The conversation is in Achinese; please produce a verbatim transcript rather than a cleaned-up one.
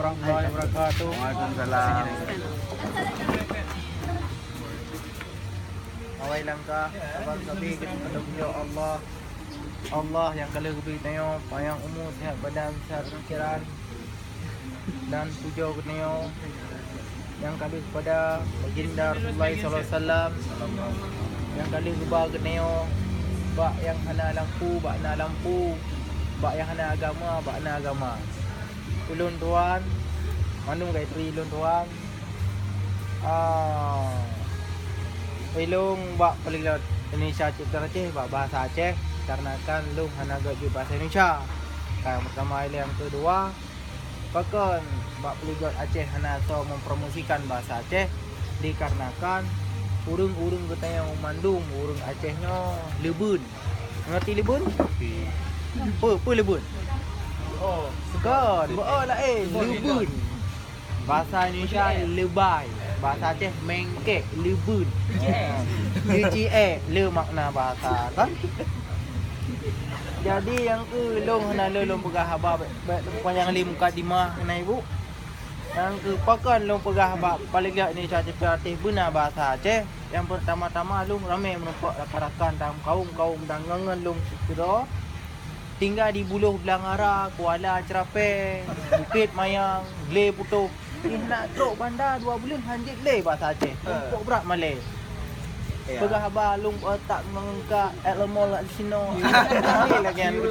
Warahmatullahi wabarakatuh. Waalaikumsalam. Awai langkah, saban sabe keu Allah. Allah nyang ka lheueh geubri tanyoe panyang umu, sihat badan, sihat pikiran, dan pujoe geutanyoe nyang ka lheueh kepada Baginda Rasulullah sallallahu alaihi wasallam, nyang ka lheueh geuba geutanyoe bak nyang hana lampu bak na lampu, bak nyang hana agama bak na agama. Ulôn tuan, mandum ka ituri lôn tuan. Ah, ilôn bak Polyglot Indonesia Citra Aceh bak bahasa Aceh, karenakan lôn hana gét jeuet bahasa Indonesia. Ka nyang pertama, ilôn nyang kedua, pakon bak Polyglot Aceh hana soe mempromosikan bahasa Aceh, dikarenakan ureuëng-ureuëng geutanyoe mandum ureuëng Aceh nyoe leubun. Ngerti leubun? Peue, peue leubun? Oh, kon, beuo laén, leubun. Bahasa Indonesia lebai. Bahasa Aceh mengkek, leubun. Leuciek, le makna bahasa, kan? Jadi nyang keu lôn hana le lôn peugah haba bèk, bèk panyang lé mukadimah keunan ibu. Nyang keu pakon lôn peugah bak Polyglot Indonesia Citra Aceh beuna bahasa Aceh. Nyang pertama-tama lôn ramé meureumpok rakan-rakan dan kaum-kaum dan ngon-ngon lôn sidroe tinggai di Buloh Beulangara, Kuala Ceurapee, Bukét Mayang, Glé Putôh. Ih, na trok banda dua buleuen hanjeuet lé bahasa Aceh. Meureumpok brat malèe. Ya. Peugah haba lôn, eh, tak ngon ka, eh, lomol kat sinoe. Lagèe nyan.